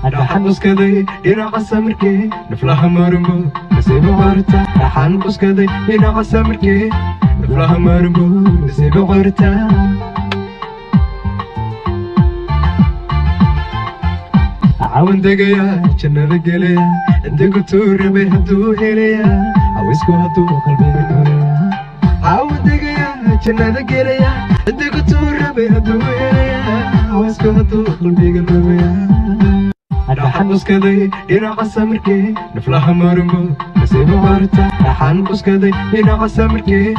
Dhaxan uskaday dhinaca samirkee, naflaha marinbo nasiibo qorta. Dhaxan uskaday dhinaca samirkee, naflaha marinbo nasiibo qorta. Cawan degaya, jannada gelaya, inta rabay hadduu helaya, cawisku hadduu qalbiga dhulaya. Cawan degaya, jannada gelaya, inta rabay hadduu helaya, cawisku hadduu qalbiga dhulaya. Dhaxan uskaday dhinaca samirkee, naflaha marinbo nasiibo qorta. Dhaxan uskaday dhinaca samirkee,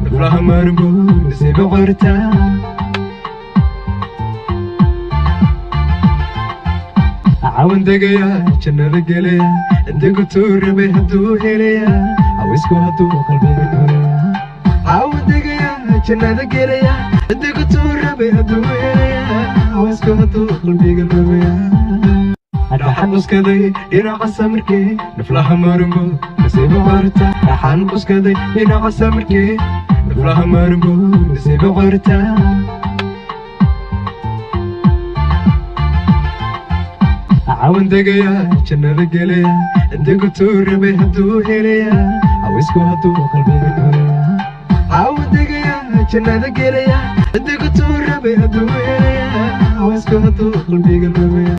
naflaha marinbo nasiibo qorta. Cawan degaya, jannada gelaya, inta rabay hadduu helaya, cawisku hadduu qalbiga dhulaya. Cawan degaya, jannada gelaya, inta rabay hadduu helaya, cawisku hadduu qalbiga dhulaya. Dhaxan uskaday dhinaca samirkee, naflaha marinbo nasiibo qorta. Dhaxan uskaday dhinaca samirkee, naflaha marinbo nasiibo qorta. Cawan degaya, jannada gelaya, inta rabay hadduu helaya, cawisku hadduu qalbiga dhulaya. Cawan degaya, jannada gelaya, inta rabay hadduu helaya, cawisku hadduu qalbiga dhulaya.